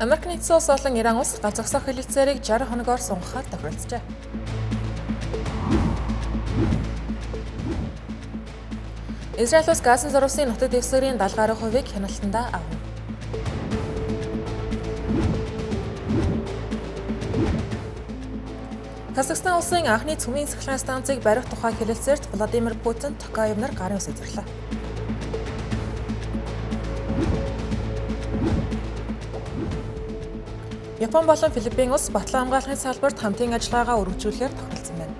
Америк нэгдсэн улс болон Иран улс гал зогсоох хэлэлцээрийг 60 хоногоор сунгахаар тохиролцжээ. Израиль улс Газан зурвасын нутаг дэвсгэрийн 70 гаруй хувийг хяналтандаа авна. Казахстан улсын анхны цөмийн цахилгаан станцыг барих тухай хэлэлцээрт Владимир Путин Токаев нар гарын үсэг зарлаа. Япон болон Филиппин улс батлан хамгаалахын салбарт хамтын ажиллагаагаа өргөжүүлэхээр тохиролцсон байна.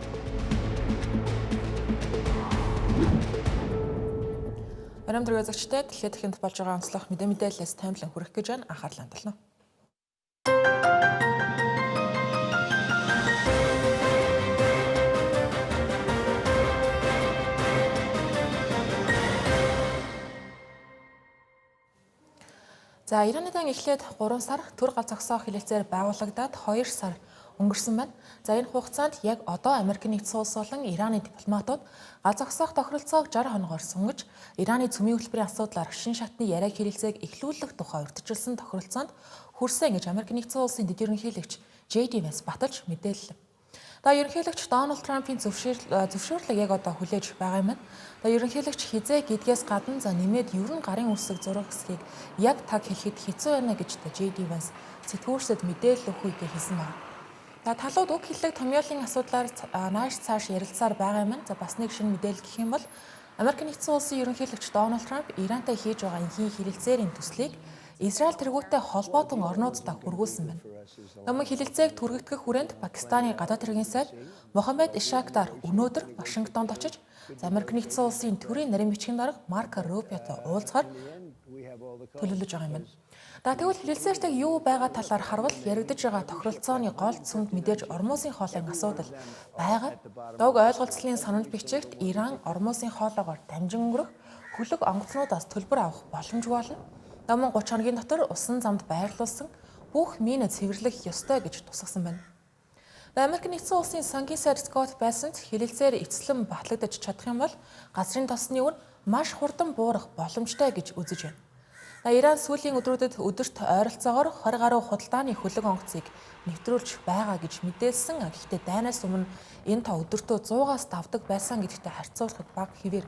Оройн дөрөв үзэгчдэд дэлхийд дахинд болж байгаа онцлог мэдээлэлээс таймлан хүргэх гэж байна. Анхаарлаа хандуулна. За Ираны дан эхлээд 3 сар төр гал зогсоох хэлэлцээр байгуулагдаад 2 сар өнгөрсөн байна. За энэ хугацаанд яг одоо Америк нэгдсэн улс болон Ираны дипломатууд гал зогсоох тохиролцоог 60 хоногоор сунгаж Ираны цөмийн хөтөлбөрийн асуудлаар шин шатны яриа хэлэлцээг эхлүүлэх тухай урьдчилсан тохиролцоонд хүрсэн гэж Америк нэгдсэн улсын дэд ерөнхийлөгч J.D. Vance баталж мэдээллээ. За ерөнхийлөгч Дональд Трампын зөвшөөрлийг яг одоо хүлээж байгаа юм байна. За ерөнхийлөгч хизээ гэдгээс гадна за нэмээд ер нь гарын үсэг зураг хэсгийг яг таг хэлэхэд хэцүү байна гэж J.D. Vance сэтгүүрсэд мэдээлэл өгөх үедээ хэлсэн байна. За талууд үг хэллэг томьёолын асуудлаар нааш цааш ярилцсаар байгаа юм байна. За бас нэг шинэ мэдээлэл гэх юм бол Америк нэгдсэн улсын ерөнхийлөгч Дональд Трамп Ирантай хийж байгаа энхийн хэлэлцээрийн төслийг Израиль тэргүүтэй холбоотон орнуудтай хүргүүлсэн байна. Номын хэлэлцээг түргэтгэх хүрээнд Пакистаны гадаад хэргийн сайд Мохаммед Ишактар өнөөдөр Вашингтонд очиж Америк нэгдсэн улсын төрийн нарийн бичгийн дарга Марко Рубиотой уулзахаар төлөвлөж байгаа юм байна. За тэгвэл хэлэлцээртээ юу байгаа талаар харвал яригдж байгаа тохиролцооны гол цөмд мэдээж Ормузын хоолойн асуудал байгаа. Дог ойлголцлын санал бичигт Иран Ормузын хоолоогоор дамжин өнгөрөх хөлөг онгоцнуудаас төлбөр авах боломжгүй болно. Номон 30 хоногийн дотор усан замд байрлуулсан бүх минь цэвэрлэх ёстой гэж тусгасан байна. Америк нэгдсэн улсын сангийн сайд Скотт Бессент хэлэлцээр эцэслэн батлагдаж чадах юм бол газрын тосны үн маш хурдан буурах боломжтой гэж үзэж байна. Иран сүүлийн өдрүүдэд өдөрт ойролцоогоор 20 гаруй худалдааны хөлөг онгоцыг нэвтрүүлж байгаа гэж мэдээлсэн. Гэхдээ дайнаас өмнө энэ тоо өдөртөө 100-аас давдаг байсан гэдэгтэй харьцуулахад бага хэвээр.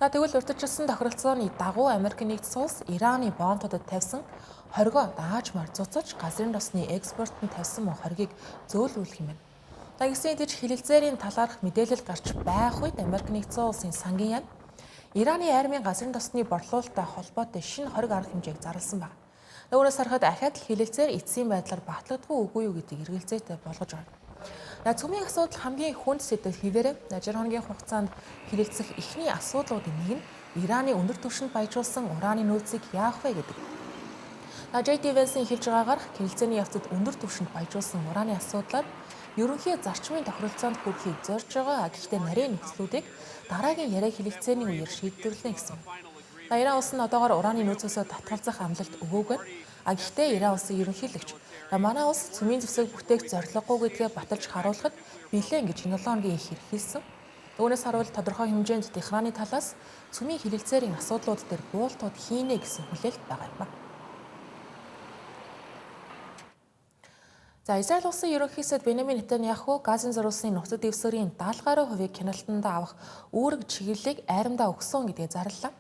За тэгвэл урьдчилсан тохиролцооны дагуу Америк нэгдсэн улс Ираны бомбуудад тавьсан хоригоо даажмаар цуцаж газрын тосны экспортод тавьсан мөн хоргийг зөөлрүүлэх юм байна. За гэсэн хэдий ч хэлэлцээрийн талаарх мэдээлэл гарч байх үед Америк нэгдсэн улсын сангийн яам Ираны армийн газрын тосны борлуулалттай холбоотой шинэ хориг арга хэмжээг зарласан байна. Өөрөөр харахад ахаад л хэлэлцээр эцсийн байдлаар батлагдгүй үгүй юу гэдгийг эргэлзээтэй болгож байна. Цөмийн асуудал хамгийн хүнд сэдэв хэвээрээ 60 хоногийн хугацаанд хэлэлцэх эхний асуудлуудын нэг нь Ираны өндөр түвшинд баяжуулсан ураны нөөцийг яах вэ гэдэг. J.D. Vance-ийн хэлж байгаагаар хэлэлцээний явцад өндөр түвшинд баяжуулсан ураны асуудлаар ерөнхий зарчмын тохиролцоонд хүрэхийг зорж байгаа. Гэхдээ нарийн нөхцлүүдийг дараагийн яриа хэлэлцээний үеэр шийдвэрлэнэ гэсэн. Иран улс нь одоогоор ураны нөөцөөсөө татгалзах амлалт өгөөгүй. Гэхдээ Иран улсын ерөнхийлөгч манай улс цөмийн зэвсэг бүтээх зорилгогүй гэдгээ баталж харуулхад бэлэн гэж энэ 7 хоногийн ихэр хэлсэн. Үүнээс харуул тодорхой хэмжээнд Техраны талаас цөмийн хэлэлцээрийн асуудлууд дээр буултууд хийнэ гэсэн хүлээлт байгаа юм байна. За Израиль улсын ерөнхий сайд Бенямин Нетаньяху Газын зурвасын нутаг дэвсгэрийн 70 гаруй хувийг хяналтандаа авах үүрэг чиглэлийг айрамдаа өгсөн гэдгээ зарлалаа.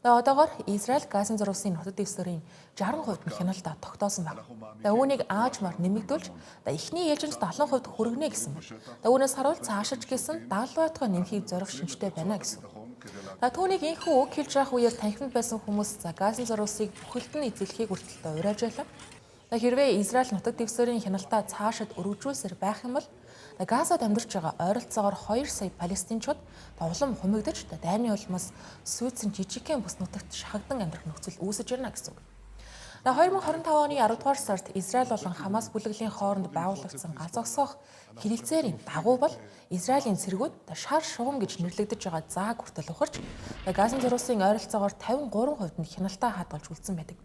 Одоогоор Израиль Газын зурвасын нутаг дэвсгэрийн 60% нь хяналтаа тогтоосон байна. Үүнийг аажмаар нэмэгдүүлж эхний ээлжинд 70% хүргэнэ гэсэн байна. Үүнээс харуул цаашиж гэсэн 70 байтугай нэмхийг зорих шинжтэй байна гэсэн. Түүнийг энэхүү үг хэлж явах үеэр танхимд байсан хүмүүс за Газын зурвасыг бүхэлд нь эзлэхийг хүртэл уриалж байлаа. Хэрвээ Израиль нутаг дэвсгэрийн хяналтаа цаашид өргөжүүлсээр байх юм бол Газад амьдарч байгаа ойролцоогоор 2 сая палестинчууд улам хумигдаж дайны улмаас Суйцын жижигхэн бүс нутагт шахагдан амьдрах нөхцөл үүсэж ирнэ гэсэн үг. 2025 оны 10 дугаар сард Израиль болон Хамас бүлэглэлийн хооронд байгуулагдсан гал зогсоох хэлэлцээрийн дагуу бол Израилийн цэргүүд шар шугам гэж нэрлэгдэж байгаа зааг хүртэл ухарч Газын зурвасын ойролцоогоор 53% нь хяналтаа хадгалж үлдсэн байдаг.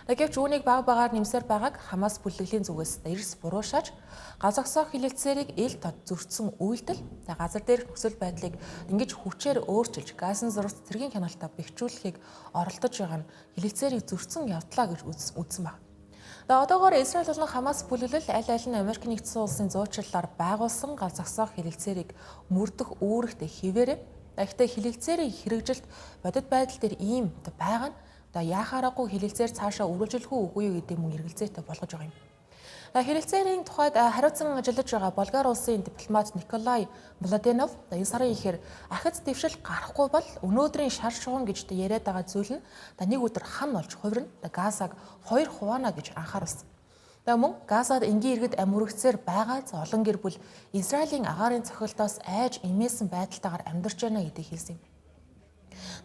Гэвч үүнийг баг багаар нэмсээр байгааг Хамас бүлэглэлийн зүгээс эрс буруушааж гал зогсоох хэлэлцээрийг ил тод зөрчсөн үйлдэл газар дээрх нөхцөл байдлыг ингэж хүчээр өөрчилж Газын зурвас цэргийн хяналтаа бэхжүүлэхийг оролдож байгаа нь хэлэлцээрийг зөрчсөн явдлаа гэж үзсэн байна. Одоогоор Израиль болон Хамас бүлэглэл аль аль нь Америк нэгдсэн улсын зуучлалаар байгуулсан гал зогсоох хэлэлцээрийг мөрдөх үүрэгтэй хэвээрээ. Гэхдээ хэлэлцээрийн хэрэгжилт бодит байдал дээр ийм байгаа нь одоо яахаараагүй хэлэлцээр цаашаа үргэлжлэх үү үгүй юу гэдэг мөн эргэлзээтэй болгож байгаа юм. Хэлэлцээрийн тухайд хариуцсан ажиллаж байгаа Болгар улсын дипломат Николай Младенов энэ сарын ихээр ахиц дэвшил гарахгүй бол өнөөдрийн шар шугам гэж яриад байгаа зүйл нь нэг өдөр хам болж хувирна. Газаг хоёр хуваана гэж анхааруулсан. Мөн Газад энгийн иргэд амь үргэцээр байгаа олон гэр бүл Израилийн агаарын цохилтоос айж эмээсэн байдалтайгаар амьдарч байна гэдгийг хэлсэн юм.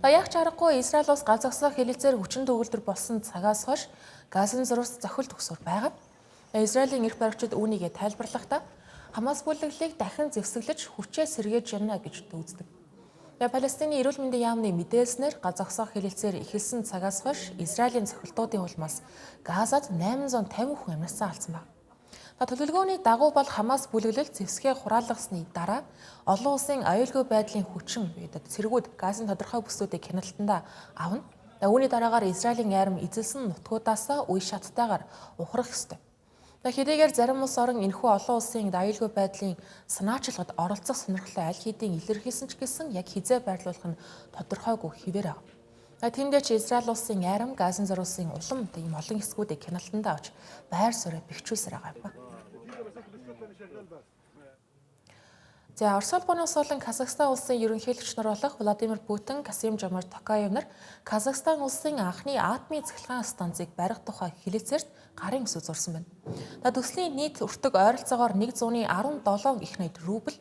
Яг ч аргагүй Израиль улс гал зогсоох хэлэлцээр хүчин төгөлдөр болсон цагаас хойш Газын зурвас зохил төгсөр байгаа. Израилийн эрх баригчид үүнийгээ тайлбарлахдаа Хамас бүлэглэлийг дахин зэвсэглэж хүчээ сэргээж явна гэж дүүцдэг. Палестины эрүүл мэндийн яамны мэдээлснээр гал зогсоох хэлэлцээр эхэлсэн цагаас хойш Израилийн цохилтуудын улмаас Газад 850 хүн амьсаа алдсан байна. Төлөвлөгөөний дагуу бол Хамас бүлэглэл зэвсгээ хураалгасны дараа олон улсын аюулгүй байдлын хүчин цэргүүд Газын тодорхой бүсүүдийг хяналтандаа авна. Үүний дараагаар Израилийн арми эзэлсэн нутгуудаасаа үе шаттайгаар ухрах ёстой. Хэдийгээр зарим улс орон энэхүү олон улсын аюулгүй байдлын санаачилгад оролцох сонирхлоо аль хэдийн илэрхийлсэн ч гэсэн яг хизээ байрлуулах нь тодорхойгүй хэвээр байгаа. Тэндээ ч Израиль улсын арми Газын зар улсын улам ийм олон хэсгүүдийг хяналтандаа авч байр сууриа бэхжүүлсээр байгаа юм байна. За Орос улбаны улс болон Казахстан улсын ерөнхийлөгч нар болох Владимир Путин, Касым Жомарт Токаев нар Казахстан улсын анхны атомын цахилгаан станцыг барих тухай хэлэлцээрт гарын үсэг зурсан байна. Төслийн нийт өртөг ойролцоогоор 117 их найд рубль.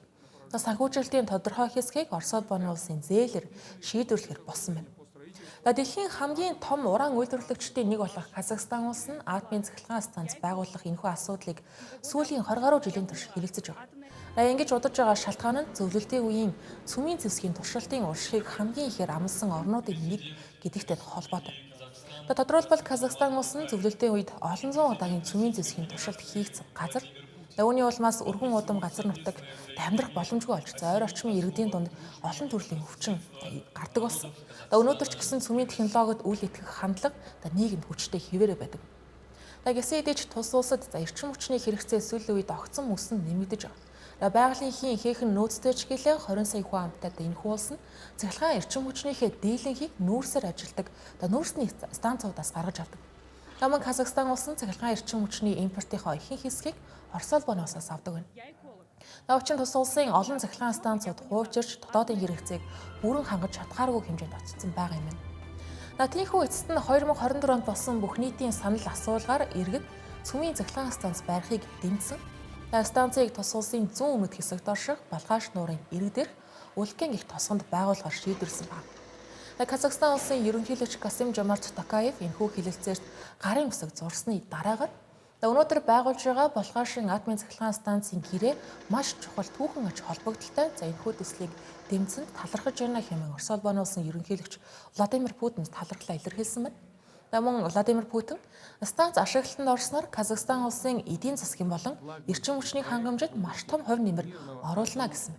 Санхүүжилтийн тодорхой хэсгийг Орос улбаны улсын зээлэр шийдвэрлэхээр болсон байна. Дэлхийн хамгийн том уран үйлдвэрлэгчдийн нэг болох Казахстан улс нь атомын цахилгаан станц байгуулах энэхүү асуудлыг сүүлийн 20 гаруй жилийн турш хэлэлцэж байгаа. Ингэж удаж байгаа шалтгаан нь зөвлөлтийн үеийн цөмийн зэвсгийн туршилтын уршигыг хамгийн ихээр амласан орнуудын нэг гэдэгтэй холбоотой. Тодорхойлбол Казахстан улс нь зөвлөлтийн үед олон зуун удаагийн цөмийн зэвсгийн туршилт хийгдсэн газар. Үүний улмаас өргөн удам газар нутаг амьдрах боломжгүй болж ойр орчмын иргэдийн дунд олон төрлийн өвчин гардаг болсон. Өнөөдөр ч гэсэн цөмийн технологид үл итгэх хандлага нийгэмд хүчтэй хэвээрээ байдаг. Гэсэн хэдий ч тус улсад эрчим хүчний хэрэгцээ сүүлийн үед огцом өсөн нэмэгдэж байгаа. Байгалийн хийн ихээхэн нөөцтэй ч гэлээ 20 сая хүн амттай энэхүү улс нь цахилгаан эрчим хүчнийхээ дийлэнхийг нүүрсээр ажилдаг нүүрсний станцуудаас гаргаж авдаг. Мөн Казахстан улс нь цахилгаан эрчим хүчний импортынхоо ихэнх хэсгийг Орос улбаны улсаас авдаг байна. Учир нь тус улсын олон цахилгаан станцууд хуучирч дотоодын хэрэгцээг бүрэн хангаж чадхааргүй хэмжээнд очсон байгаа юм байна. Тийхүү эцэст нь 2024 онд болсон бүх нийтийн санал асуулгаар иргэд цөмийн цахилгаан станц барихыг дэмжсэн. Станцыг тус улсын зүүн өмнөд хэсэгт орших Балгааш нуурын ирэг дээрх Улкен гих тосгонд байгуулахар шийдвэрлсэн байна. Казахстан улсын ерөнхийлөгч Касым Жомарт Токаев энэхүү хэлэлцээрт гарын үсэг зурсны дараагаар өнөөдөр байгуулж байгаа Балгаашийн атомын цахилгаан станцын гэрээ маш чухал түүхэн ач холбогдолтой. За энэхүү төслийг дэмжсэнд талархаж байна хэмээн Орос улбаны улсын ерөнхийлөгч Владимир Путин талархлаа илэрхийлсэн байна. Мөн Владимир Путин станц ашиглалтанд орсноор Казахстан улсын эдийн засгийн болон эрчим хүчний хангамжид маш том хувь нэмэр оруулна гэсэн.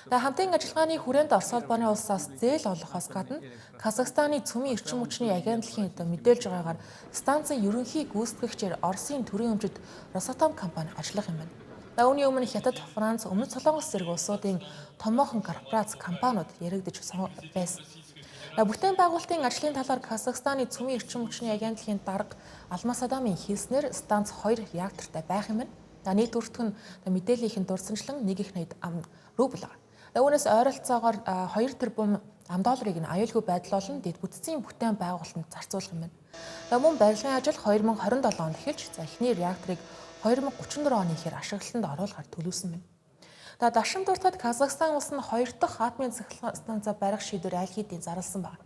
Хамтын ажиллагааны хүрээнд Орос улбаны улсаас зээл олгохоос гадна Казахстаны цөмийн эрчим хүчний агентлагийн мэдээлж байгаагаар станцын ерөнхий гүйцэтгэгчээр Оросын төрийн өмчит Росатом компани ажиллах юм байна. Үүний өмнө Хятад, Франц, Өмнөд Солонгос зэрэг улсуудын томоохон корпорац компаниуд яригдж байсан. Бүтээн байгуулалтын ажлын талаар Казахстаны цөмийн эрчим хүчний агентлагийн дарга Алмас Адамын хэлснээр станц 2 реактортай байх юм байна. Нийт өртөг нь мэдээллийнхэн дурсамжлан 1.80 рубль байгаа. Үүнээс ойролцоогоор 2 тэрбум ам долларыг нь аюулгүй байдал болон дэд бүтцийн бүтээн байгуулалтанд зарцуулах юм байна. Мөн барилгын ажил 2027 онд эхэлж, эхний реакторыг 2034 оны ихээр ашиглалтанд оруулахар төлөвлөсөн байна. Дашин дуртад Казахстан улс нь хоёр дахь атомын цахилгаан станцаа барих шийдвэр аль хэдийн зарласан байна.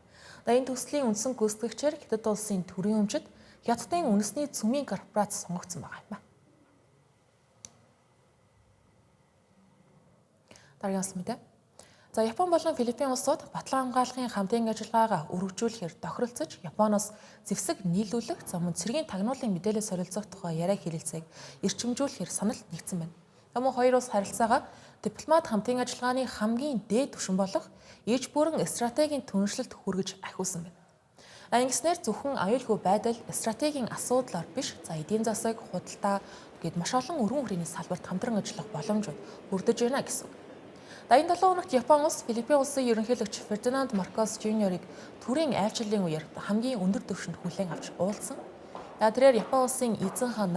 Энэ төслийн үндсэн гүйцэтгэгчээр Хятад улсын төрийн өмчит Хятадын үндэсний цөмийн корпорац сонгогдсон байгаа юм. Дараагийн улс мэдээ. За Япон болон Филиппин улсууд батлан хамгаалахын хамтын ажиллагаагаа өргөжүүлэхээр тохиролцож Японоос зэвсэг нийлүүлэх, за мөн цэргийн тагнуулын мэдээлэл солилцох тухай яриа хэлэлцээг эрчимжүүлэхээр санал нэгдсэн байна. Мөн хоёр улс харилцаагаа дипломат хамтын ажиллагааны хамгийн дээд түвшин болох иж бүрэн стратегийн түншлэлд хүргэж ахиулсан байна. Ингэснээр зөвхөн аюулгүй байдал, стратегийн асуудлаар биш, за эдийн засаг, худалдаа гээд маш олон өргөн хүрээний салбарт хамтран ажиллах боломжууд бүрдэж байна гэсэн үг. За энэ 7 хоногт Япон улс Филиппин улсын ерөнхийлөгч Фердинанд Маркос Жуниорыг төрийн айлчлалын үеэр хамгийн өндөр түвшинд хүлээн авч уулзсан. За тэрээр Япон улсын эзэн хаан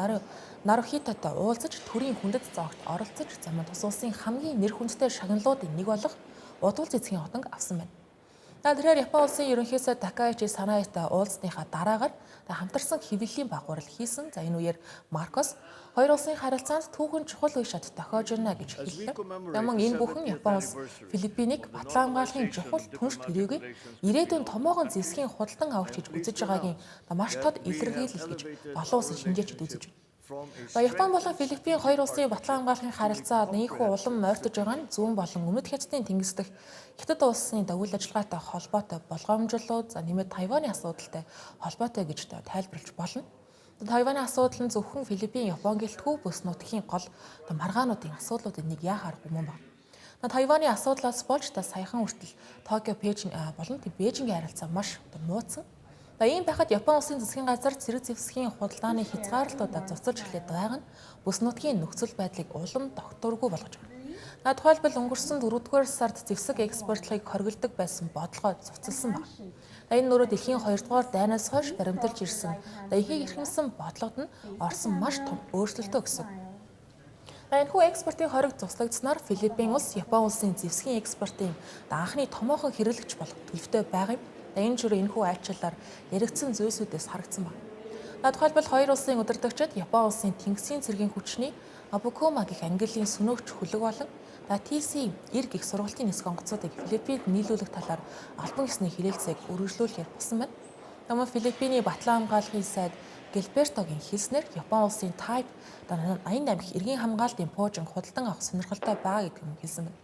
Нарухитотой уулзаж төрийн хүндэт зоогт оролцож замын тус улсын хамгийн нэр хүндтэй шагналуудын нэг болох Удвал цэцгийн хотонг авсан байна. Тэгэхээр Япон улсын ерөнхий сайд Такаичи Санаитай уулзсныхаа дараагаар хамтарсан хэвлэлийн багварл хийсэн. За энэ үеэр Маркос хоёр улсын харилцаанд түүхэн чухал үе шат тохиож байна гэж хэллээ. Мөн энэ бүхэн Япон улс Филиппинийг батлан хамгаалахын чухал түнш төрийг ирээдүйн томоохон зэвсгийн худалдан авагч гэж үзэж байгаагийн маш тод илэрхийлэл гэж олон улсын шинжээчид үзэж байна. За Япон болон Филиппин хоёр улсын батлан хамгаалахын харилцаа нийхүү улам мойртож байгаа нь зүүн болон өмнөд Хятадын тэнгис дэх Хятад улсын үйл ажиллагаатай холбоотой болгоомжлол, за нэмээд Тайваны асуудалтай холбоотой гэж тайлбарлаж болно. Тайваны асуудал нь зөвхөн Филиппин, Япон гэлтгүй бүс нутгийн гол маргаануудын асуудлуудын нэг яах аргагүй мөн байна. Тайваны асуудлаас болж та саяхан хүртэл Токио, Бээжин болон Бээжингийн харилцаа маш мууцсан. За ийм байхад Япон улсын засгийн газар цэрэг зэвсгийн худалдааны хязгаарлалтуудаа зуцалж эхлээд байгаа нь бүс нутгийн нөхцөл байдлыг улам докторгүй болгож байна. За тухайлбал өнгөрсөн 4-р сард зэвсэг экспортлохыг хоригддаг байсан бодлогоо зуцалсан байна. За энэ нөрөө дэлхийн 2-р дайнаас хойш баримталж ирсэн. За ихийг эрхэмсэн бодлогод нь орсон маш том өөрчлөлтөө гэсэн. За энэхүү экспортын хориг зуслагдсанаар Филиппин улс Япон улсын зэвсгийн экспортын анхны томоохон хэрэглэгч болох төлөвтэй байгаа юм. Энэ чүрээ энэхүү айлчлалаар яригдсан зүйлсүүдээс харагдсан байна. Тухайлбал хоёр улсын удирдагчид Япон улсын тэнгисийн цэргийн хүчний Абукума гэх ангиллын сөнөөгч хөлөг болон TC-90 гэх сургалтын нисэх онгоцуудыг Филиппинд нийлүүлэх талаар албан ёсны хэрэгцээг үргэлжлүүлэхээр болсон байна. Тэмээ Филиппиний батлан хамгаалахын сайд Гилбертогийн хэлснээр Япон улсын Type 88 их эргийн хамгаалтын пуужин худалдан авах сонирхолтой байгаа гэдг нь хэлсэн байна.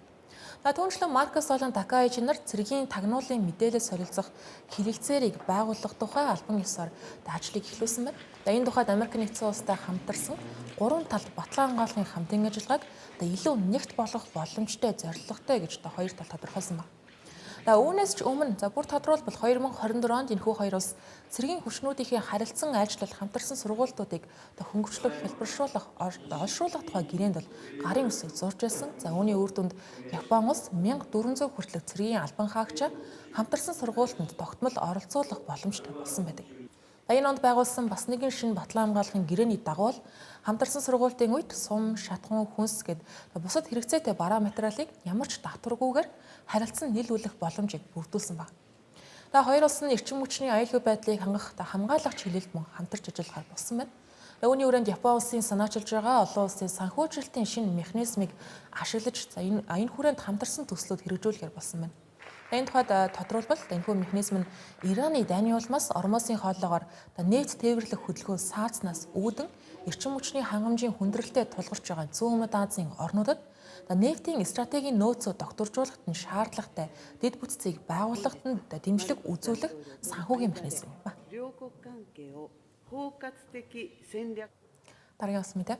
За түүнчлэн Маркос болон Такаичи нар цэргийн тагнуулын мэдээлэл солилцох хэлэлцээрийг байгуулах тухай албан ёсоор ажлыг эхлүүлсэн байна. За энэ тухайд Америк нэгдсэн улстай хамтарсан гурван талд батлан хамгаалахын хамтын ажиллагааг илүү нэгт болгох боломжтой зорилготой гэж хоёр тал тодорхойлсон байна. За үүнээс ч өмнө за бүр тодруулбал 2024 онд энэхүү хоёр улс цэргийн хүчнүүдийнхээ харилцан айлчлал хамтарсан сургуулиудыг хөнгөвчлөх, хэлбэршүүлэх, олшруулах тухай гэрээнд бол гарын үсэг зурж байсан. За үүний үр дүнд Япон улс 1400 хүртэлх цэргийн албан хаагчаа хамтарсан сургуультанд тогтмол оролцуулах боломжтой болсон байдаг. Энэ онд байгуулсан бас нэгэн шинэ батлан хамгаалахын гэрээний дагуу хамтарсан сургуулийн үед сум, шатхуун, хүнс гэд бусад хэрэгцээтэй бараа материалыг ямар ч татваргүйгээр харилцан нийлүүлэх боломжийг бүрдүүлсэн байна. Та хоёр улс нь эрчим хүчний аюулгүй байдлыг хангах хамгаалах чиглэлд мөн хамтарч ажиллахаар болсон байна. Үүний хүрээнд Япон улсын санаачилж байгаа олон улсын санхүүжилтийн шинэ механизмыг ашиглаж за энэ хүрээнд хамтарсан төслүүд хэрэгжүүлэхээр болсон байна. Энэ тухайд тодруулбал энэхүү механизм нь Ираны дайны улмаас Ормосын хоолоогоор нефть тээвэрлэх хөдөлгөөн саацнаас үүдэн эрчим хүчний хангамжийн хүндрэлтэй тулгарч байгаа Зүүн Өмнөд Азийн орнуудад нефтийн стратегийн нөөцөө докторжуулахад нь шаардлагатай дэд бүтцийг байгуулахад нь дэмжлэг үзүүлэх санхүүгийн механизм юм ба. Дараагийн бас мэдээ.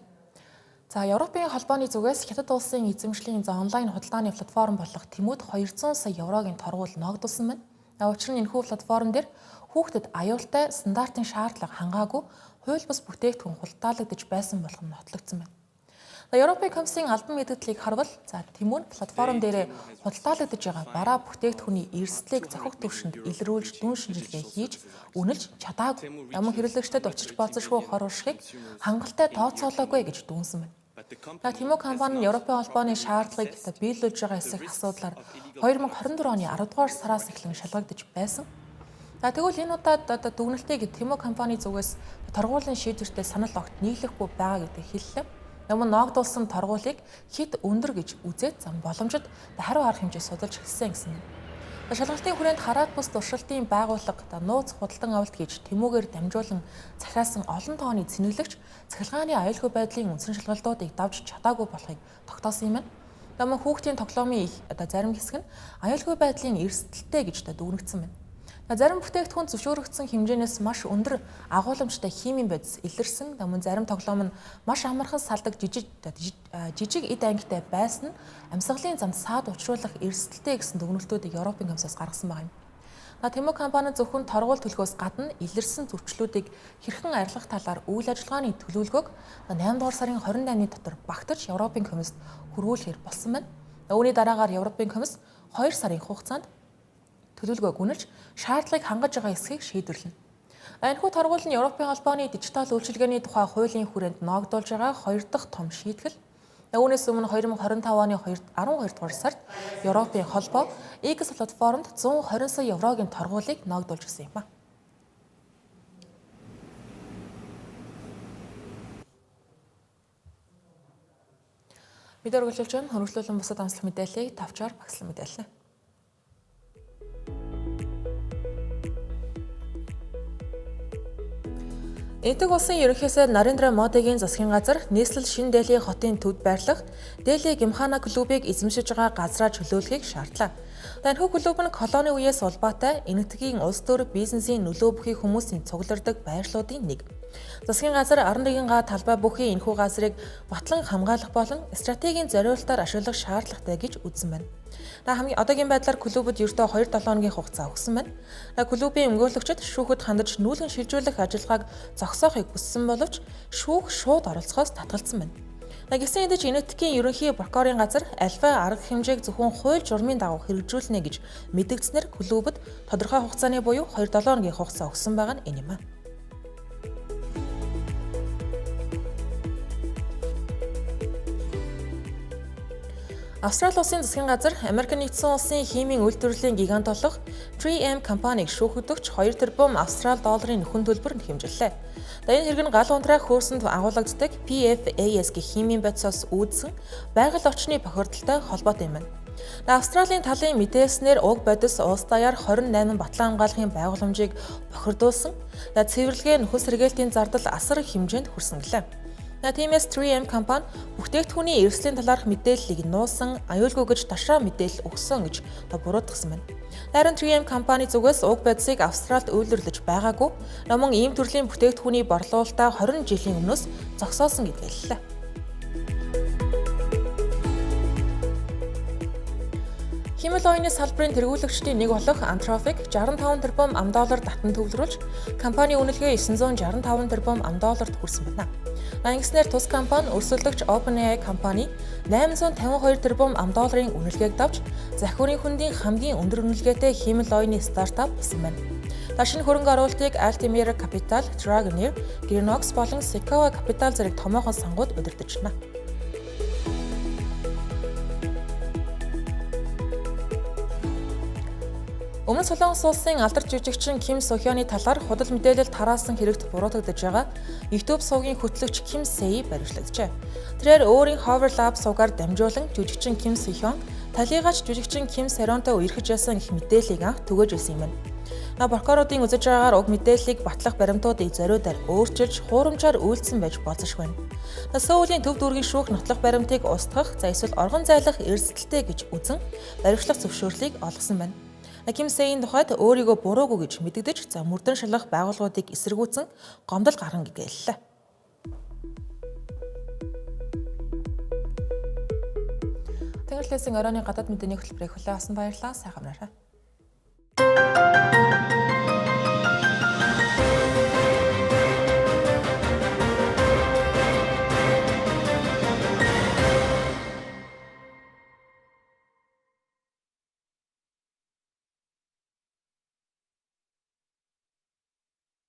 За Европын холбооны зүгээс Хятад улсын эзэмшлийн онлайн худалдааны платформ болох Тэмүүд 200 сая еврогийн торгуул ноогдуулсан байна. Учир нь энэхүү платформ дээр хүүхдэд аюултай стандартын шаардлага хангаагүй хууль бус бүтээгдэхүүн худалдаалагдаж байсан болох нь нотлогдсон байна. Европын комиссийн албан мэдээллийг харвал за Тэмүүд платформ дээрээ худалдаалагдаж байгаа бараа бүтээгдэхүүний эрсдлийг зохих түвшинд илрүүлж дүн шинжилгээ хийж үнэлж чадаагүй. Ямар хэрэглэгчдэд учирч болзошгүй хор уршигыг хангалттай тооцоолоогүй гэж дүнсэн байна. Тэмүү компани нь Европын холбооны шаардлагыг биелүүлж байгаа эсэх асуудлаар 2024 оны 10 дугаар сараас эхлэн шалгагдаж байсан. За тэгвэл энэ удаад одоо дүгнэлтийг Тэмүү компани зүгээс торгуулийн шийдвэртэй санал огт нийлэхгүй байгаа гэдэг хэллээ. Өмнө ноогдуулсан торгуулийг хэд өндөр гэж үзээд зам боломжит хариу арга хэмжээ судалж эхэлсэн гэсэн юм. Шалгалтын хүрээнд хараат бус туршилтын байгууллага нууц худалдан авалт хийж Тэмүүгээр дамжуулан захиалсан олон тооны цэнэглэгч цахилгааны аюулгүй байдлын үндсэн шалгалтуудыг давж чадаагүй болохыг тогтоосон юм байна. Мөн хүүхдийн тоглоомын одоо зарим хэсэг нь аюулгүй байдлын эрсдэлтэй гэж дүгнэгдсэн байна. Зарим бүтээгдэхүүн зөвшөөрөгдсөн хэмжээнээс маш өндөр агуулмжтай химийн бодис илэрсэн. Мөн зарим тоглоом нь маш амархан салдаг жижиг эд ангитай байсан нь амьсгалын замд саад учруулах эрсдэлтэй гэсэн дүгнэлтүүдийг Европын комиссаас гаргасан байгаа юм. Тэмүүг компани зөвхөн торгуул төлөхөөс гадна илэрсэн зөрчлүүдийг хэрхэн арилгах талаар үйл ажиллагааны төлөвлөгөөг 8 дугаар сарын 28-ны дотор багтаж Европын комиссд хүргүүлэхээр болсон байна. Үүний дараагаар Европын комисс 2 сарын хугацаанд төлөвлөгөөг үнэлж шаардлагыг хангаж байгаа эсхийг шийдвэрлэнэ. Энэхүү торгуул нь Европын холбооны дижитал үйлчилгээний тухай хуулийн хүрээнд ноогдуулж байгаа хоёр дахь том шийтгэл. Үүнээс өмнө 2025 оны 12 дугаар сард Европын холбоо X платформд 120 сая еврогийн торгуулийг ноогдуулж ирсэн юм а. Мэдээ үргэлжлүүлж байна. Хөрвүүлэн бусад онцлог мэдээллийг тавчаар багслан мэдээлнэ. Энэтхэг улсын ерөнхий сайд Нарендра Модигийн засгийн газар нийслэл Шинэ Дели хотын төвд байрлах Дели Гимхана клубыг эзэмшиж байгаа газраа чөлөөлөхийг шаардлаа. Энэхүү клуб нь колони үеэс улбаатай Энэтхэгийн улс төр бизнесийн нөлөө бүхий хүмүүсийн цуглардаг байрлалуудын нэг. Засгийн газар 11 га талбай бүхий энэхүү газрыг батлан хамгаалах болон стратегийн зориултаар ашиглах шаардлагатай гэж үзсэн байна. Хамгийн одоогийн байдлаар клубуд ердөө 2-7 хоногийн хугацаа өгсөн байна. Клубын өмгөөлөгчид шүүхэд хандаж нүүлгэн шилжүүлэх ажиллагааг зогсоохыг хүссэн боловч шүүх шууд оролцохоос татгалзсан байна. Гисэн хэдий ч Энэтхэгийн ерөнхий прокурорын газар альва арга хэмжээг зөвхөн хууль журмын дагуу хэрэгжүүлнэ гэж мэдэгдснээр клубуд тодорхой хугацааны буюу 2-7 хоногийн хугацаа өгсөн байгаа нь энэ юм а. Австрали улсын засгийн газар Америк нэгдсэн улсын химийн үйлдвэрлэлийн гигант болох 3M компанийг шүүхэгдэгч 2 тэрбум австрал долларын нөхөн төлбөр хэмжирлээ. Энэ хэрэг нь гал унтраах хөөсөнд агуулгаддаг PFAS гэх химийн бодисоос үүдсэн байгаль орчны бохирдолтой холбоотой юм байна. Австралийн талын мэдээлснээр уг бодис улс даяар 28 батлан хамгаалахын байгууламжийг бохирдуулсан. Цэвэрлэгээ нөхөн сэргээлтийн зардал асар их хэмжээнд хүрсэн гэлээ. Тиймээс 3M компани бүтээгдэхүүний эрсдлийн талаарх мэдээллийг нуусан, аюулгүй гэж ташаа мэдээлэл өгсөн гэж буруутгасан байна. Харин 3M компани зүгээс уг бодисыг Австралид үйлдвэрлэж байгаагүй. Мөн ийм төрлийн бүтээгдэхүүний борлуулалтаа 20 жилийн өмнөөс зогсоосон гэдгээ хэллээ. Хиймэл оюуны салбарын тэргүүлэгчдийн нэг болох Anthropic 65 тэрбум ам доллар татан төвлөрүүлж, компани үнэлгээ 965 тэрбум ам долларт хүрсэн байна. Ингэснээр тус компани өрсөлдөгч OpenAI компани 852 тэрбум ам долларын үнэлгээг давж, захиурын хөндийн хамгийн өндөр үнэлгээтэй хиймэл оюуны стартап болсон байна. Шинэ хөрөнгө оруулалтыг Altimeter Capital, Dragoneer, Greenox болон Sequoia Capital зэрэг томоохон сангууд удирдах байна. Өмнөд Солонгос улсын алдарт жүжигчин Ким Сохёны талаар худал мэдээлэл тараасан хэрэгт буруутгагдаж байгаа YouTube сувгийн хөтлөгч Ким Сэй баривчлагджээ. Тэрээр өөрийн Hover Lab сувгаар дамжуулан жүжигчин Ким Сохён талийгаач жүжигчин Ким Саронтой үерхэж байсан гэх мэдээллийг анх түгээж ирсэн юм байна. Прокуроруудын үзэж байгаагаар уг мэдээллийг батлах баримтуудыг зориудаар өөрчилж хуурамчаар үйлдсэн байж болзошгүй байна. Сөүлийн төв дүүргийн шүүх нотлох баримтыг устгах, за эсвэл оргон зайлах эрсдэлтэй гэж үзэн баривчлах зөвшөөрлийг олгосон байна. Ким Сэйн тухайд өөрийгөө буруугүй гэж мэдэгдэж, за мөрдөн шалгах байгууллагуудыг эсэргүүцэн гомдол гаргана гэлээ. Тэнгэрлээсэн оройн гадаад мэдээний хөтөлбөрийг хүлээн авсан баярлалаа. Сайхан амраарай.